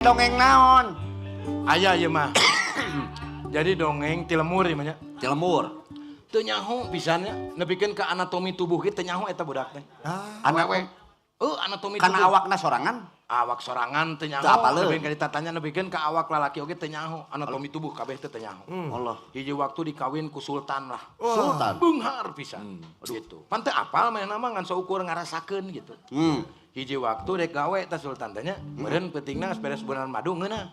Dongeng naon? Aya ieu mah. Jadi dongeng ti lembur ieu mah nya. Ti lembur. Teu nyaho pisan nya, nepikeun ka anatomi tubuh ge teu nyaho eta budak teh. Awewe. Oh, anatomi Kana tubuh. Awakna sorangan. Awak sorangan teu nyaho. Teu apaleun. Nepikeun ka ditatanya nepikeun ka awak lalaki oge teu nyaho. Anatomi tubuh kabeh teh teu nyaho. Allah. Hiji waktu dikawin ku sultan lah. Sultan. Beunghar pisan. Gitu. Pan teu apal manehna mah ngan saukur ngarasakeun gitu. Hiji waktu rek gawe teh sultan teh nya, meureun peutingna geus beres bulan madu ngeunah.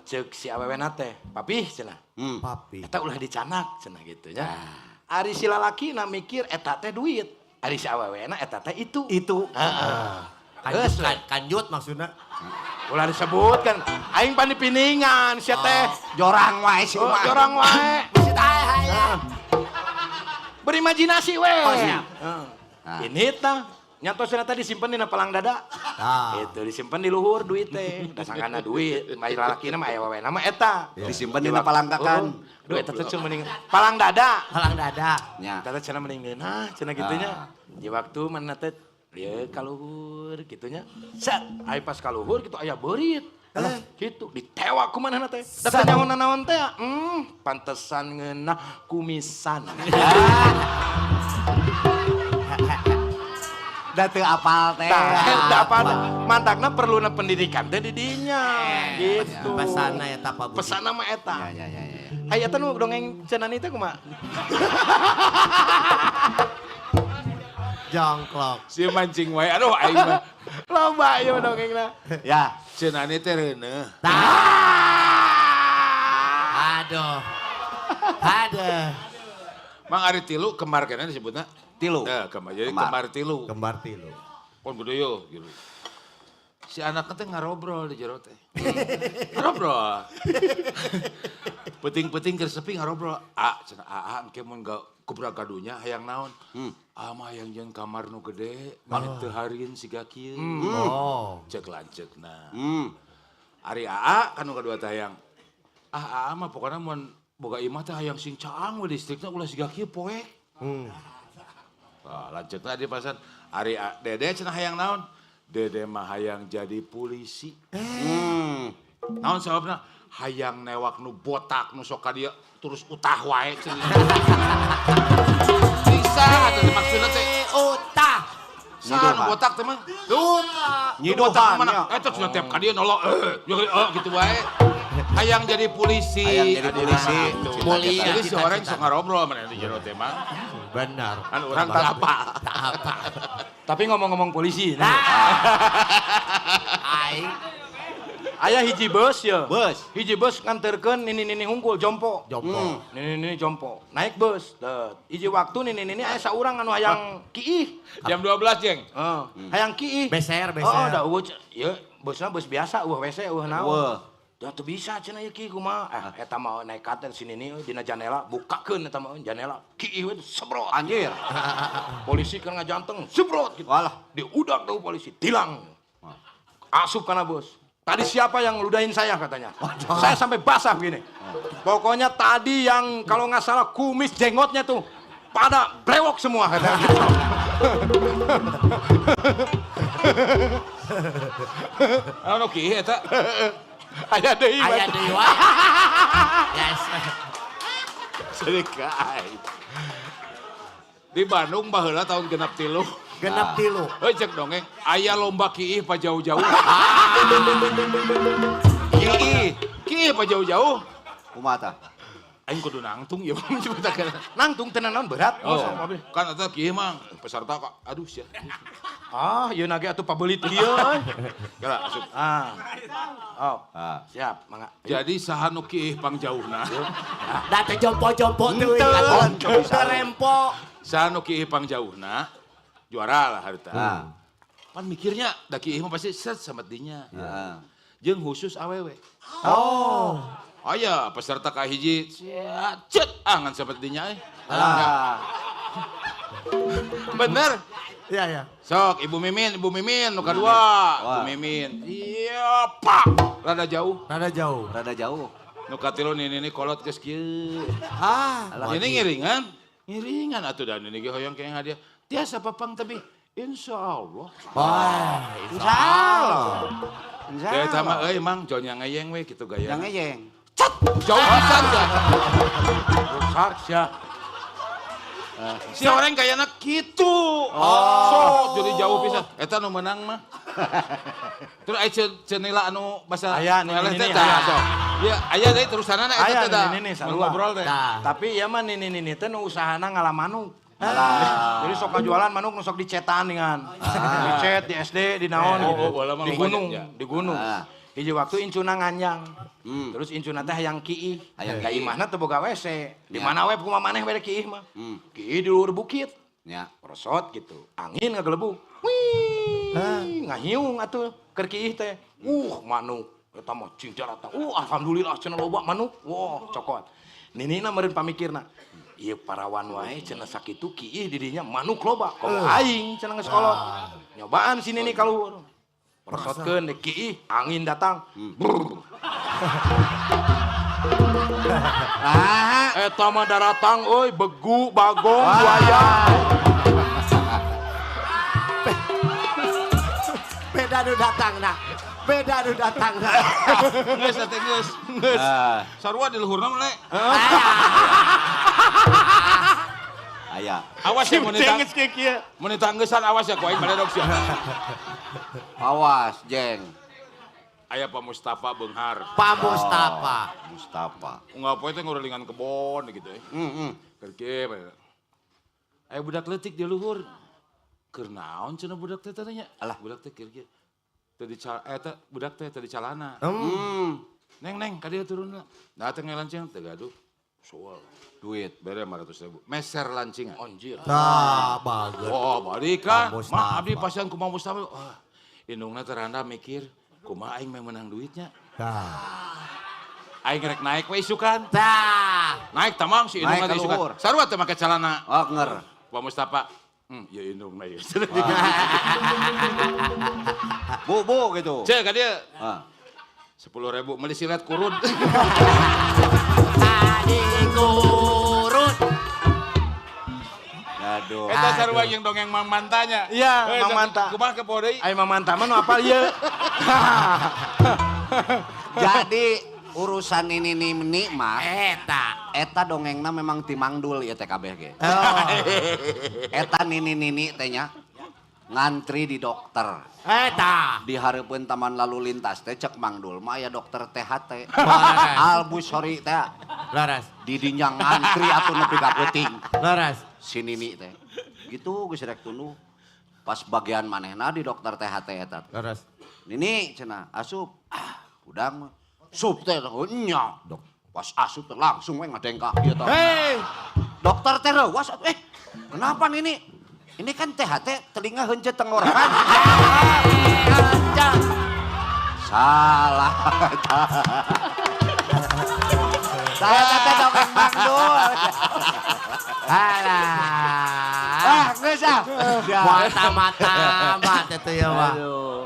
Ceuk si awewena teh, "Papih," cenah. Papi. "Eta ulah dicanak," cenah gitu nya. Ari si lalaki na mikir eta teh duit. Ari si awewena eta teh itu. Itu. Heeh. Kanjut, Geus we. Kanjut maksudnya. Ulah disebut kan. Aing pan dipiningan sia teh. Jorang wae si Oh, mah. jorang wae. Maksud aya. Berimajinasi we. Oh, siap. Heeh. Nah. Ini tah nyatosna teh disimpen dina palang dada. Tah. Itu disimpen di luhur duit teh. Da sangkana duit, mah lalakina mah aya wawena mah eta. Disimpen dina palangkakan. Oh, duit eta teh cenah mending palang dada. Palang dada. Nya. Eta teh cenah mending ngeunah cenah kitu nya. Di waktu mana teh lieu ka luhur kitu nya. Set, aya pas ka luhur kitu aya beurit. Gitu, ditewak ku manehna teh. Da teu nyaho nanaon teh. Pantesan ngeunah kumisan. Da teu apal teh. Tah, eta apa mantakna perluna pendidikan teh di dinya gitu. Pesana eta Pak Budi. Pesana mah eta. Ya. Aya eta nu dongeng cenani teh kumaha? Jongklok. Si mancing wae, aduh aing mah. Loba ieu dongengna. Ya. Cenani teh reuneuh. Aduh. Aduh. Mang ari tilu kembar keneh disebutna. Tilu. Teh, kembar. Jadi Kembar. kembar tilu. Kembar tilu. Pon gede yo gitu. Si anaknya teh ngarobrol di jero teh. Ngarobrol. Peuting-peuting keur sepi ngarobrol. A, cenah AA engke mun kubra kadunya hayang naon? Ah mah hayang jeung kamar nu gede, mane teu harin siga kieu. Oh. Cek lanceukna. Ari AA kan nu kadua teh hayang. Ah AA mah pokona mun boga imah teh hayang sing caang we listrikna ulah siga kieu poek. Wah, lanceukna di pasan ari Dede cenah hayang naon? Dede mah hayang jadi polisi. Naon sababna? Hayang newak nu botak nu sok ka dieu terus utah wae cenah. Bisa atuh maksudna teh. Utah. Saha nu botak teh mah? Utah. Nu botak Nyiduhan, mana? ya. Eta cenah tiap ka dieu nolong gitu wae. Hayang jadi polisi. Hayang jadi Adi polisi. mah gitu. Mulia Jadi si orang cita-cita. sok ngarobrol mana di jero teh mah. Benar. Kan urang tak apa. Tak apa. Tapi ngomong-ngomong polisi, Nah. Aing. Aya hiji bus ya. Bus. Hiji bus nganterkeun nini-nini hungkul jompo. Jompo. Nini-nini jompo. Naik bus. Teu. Hiji waktu nini-nini aya saurang anu hayang kiih. Jam 12, Jeng. Heeh. Hayang kiih. Beser, beser. Oh, da eueuh ieu busna bus biasa eueuh WC eueuh naon. Eueuh. Da teu bisa cenah ieu kiih kumaha. Ah eta mah nekat teh si nini euy dina janela bukakeun eta mah janela. Kiih we sebrot. Anjir. Polisi kan ngajanteng sebrot gitu. Walah. Diudak tuh polisi, tilang. Asup kana bus. Tadi siapa yang ludahin saya katanya. Saya sampai basah begini. Pokoknya tadi yang kalau nggak salah kumis jenggotnya tuh pada brewok semua katanya. Anu kiih eta. Aya deui. Aya deui wae. Yes. Sedekah aing. Di Bandung baheula tahun genap tilu. Genap tilu. Heuh cek dongeng, aya lomba kiih pa jauh-jauh. Kiih, kiih pa jauh-jauh. Kumaha tah? Aing kudu nangtung ya coba. Nangtung tenan naon berat. Oh, kan eta kiih mah peserta kok. Aduh sia. Ah, ieu nage atuh pabelit kieu euy. Geura asup. Ah. Oh. Ah. Siap, mangga. Jadi saha nu kiih pangjauhna? Da teh jompo-jompo teuing atuh. Teu rempo. Saha nu kiih pangjauhna? Juara lah harita. Ah. Pan mikirnya da kiih mah pasti set sama dinya. Heeh. Jeung khusus awewe. Oh. Aya peserta ka hiji cet ah ngan sampe dinya euy. Ah. Bener. Iya, iya. Sok Ibu Mimin, Ibu Mimin nu kadua. Ibu Mimin. Iya, pak. Rada jauh. Rada jauh. Rada jauh. Nu katilu nini kolot geus kieu. Ah. Ini ngiringan. Ngiringan atuh da nini ge hoyong kenging hadiah. Tiasa papang tapi insya Allah. Wah, Insya Allah. Ya eta mah euy Mang, jol ngeyeng we kitu gaya. Yang ngeyeng. Jauh pisan sia. Rusak sia. Si orang gayana kitu. Oh. Sok jadi jauh pisan. Eta nu meunang mah. Terus aya cenila anu basa Aya, nu eleh nini, teh nini, tah. aya. Sok. Ya aya deui terusanana eta Aya teh tah. nini, nini, Mun sarua. ngobrol teh. Tah. Tapi ieu mah nini-nini teh nu usahana ngalah manuk. Jadi sok ngajualan manuk nu sok dicetan dengan. Dicet di SD, di naon Oh, gitu. oh, bola mah Di loba gunung, nya. di gunung. Ah. Hiji waktu incuna nganjang. Terus incuna teh hayang kiih. Hayang Da kiih. imahna teu boga WC. Di Ya. mana we kumaha maneh we kiih mah. Hmm. Kiih di luhur bukit. Ya. Merosot gitu. Angin ngagelebug. Wih, ngahiung atuh keur kiih teh. Manuk eta mah cing jarata. Alhamdulillah cenah loba manuk. Wah, cokot. Ninina meureun pamikirna. Ieu parawan wae cenah sakitu kiih di dinya manuk loba. Komo aing cenah geus kolot. Nyobaan si nini kaluhur. Merosotkeun deh kiih, angin datang. Brrr. Ah. Eta mah daratang euy, begu, bagong, buaya. Beda nu datangna. Beda nu datangna. Geus teh geus. Geus. Sarua di luhurna mah le. Aya. Awas ya mun ditanggesan awas ya ku aing baledog sia. Awas, Jeng. Aya Pak Mustafa beunghar. Pak Mustafa. Mustafa. Unggal poe teh ngurulingan kebon gitu ya. Heeh. Keur kieu bae. Aya budak leutik di luhur. Keur naon cenah budak teh teh nya? Alah. Budak teh keur kieu. Teu di eta budak teh teu di calana. Hmm. Neng neng ka dieu turunna. Nah teh ngelancing teu gaduh. Soal Duit. bere 500.000. Meser lancingan. Anjir. Tah, bagus. Oh, balik kan. Pak Mustafa. Mah abdi pasian kumaha Mustafa. Wah, indungna teh randa mikir, kumaha aing meh menang duitnya. Tah. Aing rek naik we isukan. Tah. Naik tamang si Naik indungna ka teh isukan. luhur. Sarua teh make calana. Oh, nger. Pak Mustafa. Ya indungna ieu. Bu, bu gitu. Cek ka dieu. Ah. 10.000 meuli silet kurun. Tadi kurun. Aduh. Eta sarua jeung dongeng Mang Mantanya. Iya, Eh, Mang Manta. Kumaha ke deui? Ayo Mang Manta mah nu apal ieu. Jadi urusan ini nih mah Eta. eta dongengna memang ti Mangdul ieu teh kabeh ge. Oh. Eta nini-nini teh nya ngantri di dokter. Eta. Di hareupeun taman lalu lintas teh cek Mangdul mah aya dokter THT. Laras. Albusori teh Laras. di dinya ngantri atuh nepi ka peuting. Laras. Si nini teh. Gitu geus rek tunduh. Pas bagian manehna di dokter THT eta. Laras. Nini cenah asup. Ah, udang mah. Sup teh nya. Dok. Pas asup teh langsung we ngadengkak ieu teh. Hei. Dokter teh reuwas atuh. Kenapa Nini? Ini kan THT telinga heuncet tenggorokan. Salah. Saya teh dongeng Mangdul. Alah. Ah, geus ah. Mata-mata amat itu ya, Pak. Aduh.